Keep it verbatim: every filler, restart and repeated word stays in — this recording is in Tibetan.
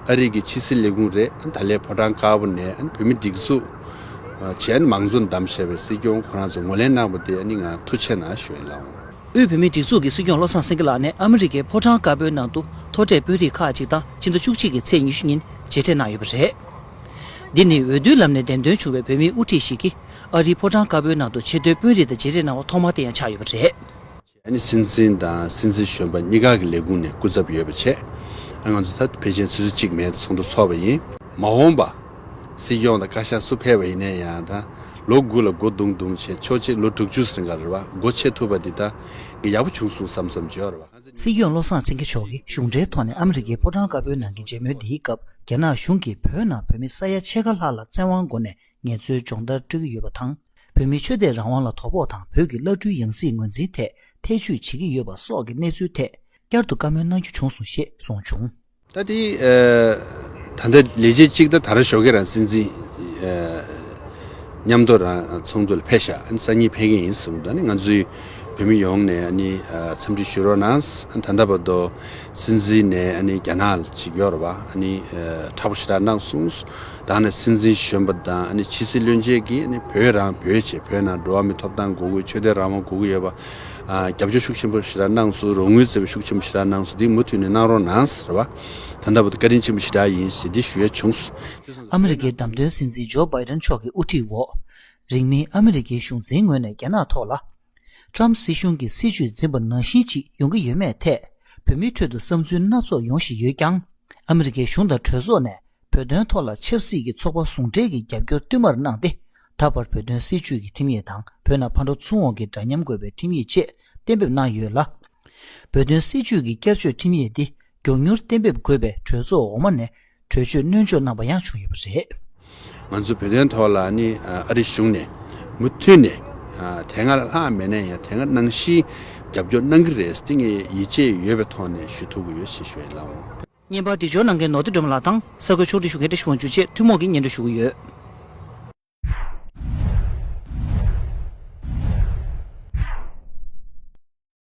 ཨ་རི་གི་ཕྱི་སྲིད་ལས་ཁུངས་རེད། ད་ལས་ཕོ་བྲང་དཀར་པོ་ནས་བོད་མི་སྒྲིག་འཛུགས་བྱས་མང་གཙོ་བདམས་བཞག་པའི་སྲིད་སྐྱོང་ཁོ་རང་ཚོ་ངོས་ལེན་གནང་བ་དེ་ཨ་ནི་ང་ཐུགས་རྗེ་གནང་ཞུ་ཡ་ལགས། དབུས་བོད་མིའི་སྒྲིག་འཛུགས་ཀྱི་སྲིད་སྐྱོང་བློ་བཟང་སེང་གེ་ལགས་ནས་ཨ་མི་རི་ཀའི་ཕོ་བྲང་དཀར་པོའི་ནང་དུ་མཐོ་གྲས་དཔོན་རིགས་ཁག་ཅིག་དང་ཕྱི་ཟླ་བཅུ་གཅིག་གི་ཚེས་ཉི་ཤུ་ཉིན་མཇལ་འཕྲད་གནང་ཡོད་པ་རེད། འདི་ནི་འོས་བསྡུའི་ལམ་ནས་འདེམས་ཐོན་བྱུང་བའི་བོད་མིའི་དབུ་ཁྲིད་ཞིག་གིས་ཨ་རིའི་ཕོ་བྲང་དཀར་པོའི་ནང་དུ་ཆེས་མཐོའི་དཔོན་རིགས་དང་མཇལ་འཕྲད་གནང་བ་ཐོག་མ་དེ་ཡང་ཆགས་ཡོད་པ་རེད། ཨ་ནི་སྲིད་འཛིན་དང་སྲིད་འཛིན་གཞོན་པ་གཉིས་ཀ་གི་ལས་ཁུངས་ནས་སྐུ་ཚབ་ཡོད་པ་བྱས། ཨ་ང་ཚོ་ད་ཕལ་ཆེར་ཆུ་ཚོད་གཅིག་མེད་ཚོགས་འདུ་ཚོགས་པ་ཡིན། མ་འོངས་པ་སྲིད་སྐྱོང་དང་བཀའ་ཤག་སུ་ཕེབས་པ་ཡིན་ན་ཡང་ད་ལོ་དགུ་ལ་སྒོ་བརྡུང་བརྡུང་བྱས་ཕྱོགས་གཅིག་ལོ་དྲུག་ཅུ་ཟིན་ག་རེད་བ། སྒོ་ཕྱེ་ཐུབ་པ་འདི་ད་ངས་ཡག་པོ་བྱུང་སོང་བསམ་བསམ་བརྗོད་རེད་བ། སྲིད་སྐྱོང་བློ་བཟང་སེང་གེ་མཆོག་གིས་གཞུང་འབྲེལ་ཐོག་ནས་ཨ་མི་རི་ཀའི་ཕོ་བྲང་དཀར་པོའི་ནང་གི་མཇལ་མོལ་འདིའི་སྐབས་རྒྱ་ནག་གཞུང་གིས་བོད་ནང་བོད་མི་ས་ཡ་ཕྱེད་ཀ་ལྷག་ལ་བཙན་དབང་སྒོ་ནས་ངལ་རྩོལ་སྦྱོང་བརྡར་སྤྲོད་ཀྱི་ཡོད་པ་དང་། བོད་མིའི་ཆོས་དད་རང་དབང་ལ་དོ་ཕོག་དང་བོད་ཀྱི་བླ་སྤྲུལ་ཡང་སྲིད་ངོས་འཛིན་ཐད་ཐེ་བྱུས་བྱེད་ཀྱི་ཡོད་པ་སོགས་ཀྱི་གནས་ཚུལ་ཐད་བསྐྱར་དུ་བཀའ་མོལ་གནང་རྒྱུ་བྱུང་སོང་ཞེས་གསུངས་བྱུང་། ད་དེ་ད་ལྟ་ལས་བྱེད་གཅིག་ད་ད་ར་ཞོགས་ཀས་རང་སྲིད་འཛིན་མཉམ་དུ་རང་ཚོགས་འདུ་ལ་ཕེབས་ཤག་ཨ་ནི་སང་ཉིན་ཕེབས་ཀྱི་ཡིན་གསུངས་འདུག་ཨ་ནི་ང་ཚོའི་བོད་མི་ཡོངས་ནས་ཨ་ནི་འཚམས་འདྲི་ཞུ་རོགས་གནང་། ད་ལྟ་བར་དུ་སྲིད་འཛིན་ནས་ཨ་ནི་རྒྱ་ནག་ལ་ཅིག་ཡོད་རེད་བ། ཨ་ནི་མཁྲེགས་པོ་ཞེ་དྲག་གནང་སོང་། ད་ནི་སྲིད་འཛིན་གཞོན་པ་དང་ཨ་ནི་ཕྱི་སྲིད་བློན་ཆེན་གྱིས་ཨ་ནི་བོད་རང་བོད་བྱས་བོད་ནང་འགྲོ་བ་མིའི་ཐོབ་ཐང་དགོས་ཀྱི་ཡོད། ཆོས་དད་རང་དབང་དགོས་ཀྱི་ཡོད་པ། རྒྱབ་སྐྱོར་ཤུགས་ཆེན་པོ་ཞེ་དྲག་གནང་སོང་། རོགས་དངུལ་བཙལ་བའི་ཤུགས་ཆེན་པོ་ཞེ་དྲག་གནང་སོང་། འདི་མུ་མཐུད་ནས་གནང་རོགས་གནང་ཟེར་བ། ད་ལྟ་བར་དུ་བཀའ་དྲིན་ཆེན་པོ་ཞེ་དྲག་ཡིན་ཞེས་འདི་ཞུ་ཡས་བྱུང་སོང་། ཨ་མི་རི་ཀའི་བདམས་ཐོན་སྲིད་འཛིན་ཇོ་བྷའི་ཌེན་མཆོག་གི་དབུ་ཁྲིད་འོག་རིང་མིན་ཨ་མི་རི་ཀའི་གཞུང་འཛིན་ངོས་ནས་རྒྱ་ནག་ཐོག་ལ། ཊམ་སྲིད་གཞུང་གིས་སྲིད་བྱུས་འཛིན་པ་ནང་བཞིན་ཅིག་ཡོང་གི་ཡོད་མེད་ཐད་བོད་མིའི་ཁྲོད་དུ་བསམ་ཚུལ་སྣ་ཚོགས་ཡོང་བཞིན་ཡོད་ཀྱང་། ཨ་མི་རི་ཀའི་གཞུང་དང་གྲོས་ཚོགས་ནས་བོད་དོན་ཐོག་ལ་ཆབ་སྲིད་ཀྱི་ཚོགས་པ་ཟུང་འབྲེལ་གྱིས་རྒྱབ་སྐྱོར་བསྟུད་མར་གནང་སྟེ། ད་བར་བོད་དོན་སྲིད་བྱུས་ཀྱི་ཁྲིམས་ཡིག་དང་བོད་ནང་ཕར་འགྲོ་ཚུར་འོང་གི་འདྲ་མཉམ་དགོས་པའི་ཁྲིམས་ཡིག་བཅས་གཏན་འབེབས་གནང་ཡོད་ལ། བོད་དོན་སྲིད་བྱུས་ཀྱི་བསྐྱར་བཅོས་ཁྲིམས་ཡིག་འདི་མགྱོགས་མྱུར་གཏན་འབེབས་དགོས་པའི་གྲོས་ཚོགས་འོག་མ་ནས་གྲོས་ཆོད་སྣོན་འཇོག་གནང་པ་ཡང་བྱུང་ཡོད་པ་རེད། ང་ཚོ་བོད་དོན་ཐོག་ལ་ནི་ཨ་རི་གཞུང་ནས་མུ་མཐུད་ནས་དེ་སྔ་ལ་ལྷག་མེད་ན་ཡང་དེ་སྔ་ནང་བཞིན་རྒྱབ་སྐྱོར་གནང་གི་རེད། དེ་ངས་ཡིད་ཆེས་ཡོད་པའི་ཐོག་ནས་ཞུ་ཐུབ་ཀྱི་ཡོད་ཞེས་ཞུ་ཡ་ལགས། བརྙན་པར་འབྲི་སྦྱོར་གནང་མཁན་ནོར་བུ་སྒྲོལ་མ་ལགས་དང་གསར་འགོད་ཕྱོགས་སྒྲིག་ཞུ་མཁན་བཀྲ་ཤིས་དབང་ཕྱུག་བཅས་ཐུན་མོང་གིས་སྙན་སྒྲོན་ཞུ་གི་ཡོད།